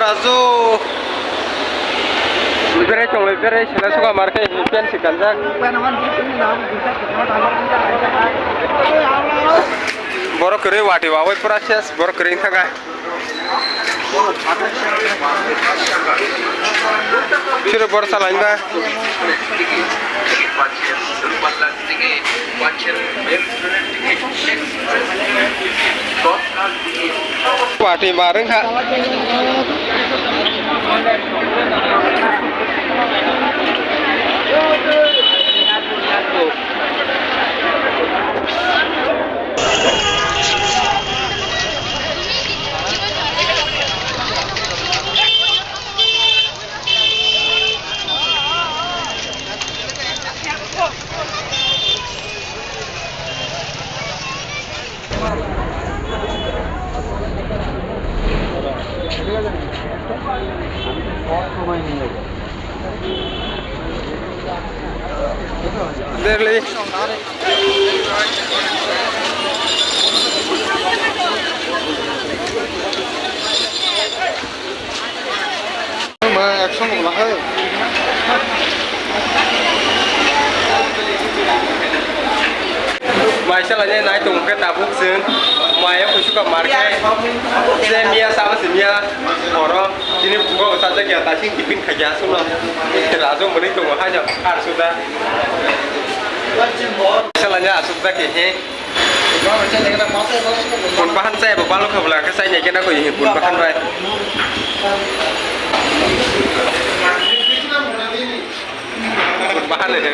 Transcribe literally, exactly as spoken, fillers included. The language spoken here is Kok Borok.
Ajo. Berai tonglai, berai sela suka mar khe pen si kanjak. Borok kwrwi wati wawai pura ses, borok kwrwi thangkha. Siro bor salain ba. Party bareng ha. Derli. Ma, action ko hai. Maisa lanya nai tong khe tabuk chwng maya kusuka mar khe je miya sabo se miya horo tini bugo sajak ya tasing tipin khaja suno rajo mani tongo haja ar suda. Maisa lanya asuk da khe he. Bun bahan chai bo balok kha bwla khe chai nai khe na koi hi bun bahan bai. Bun bahan le.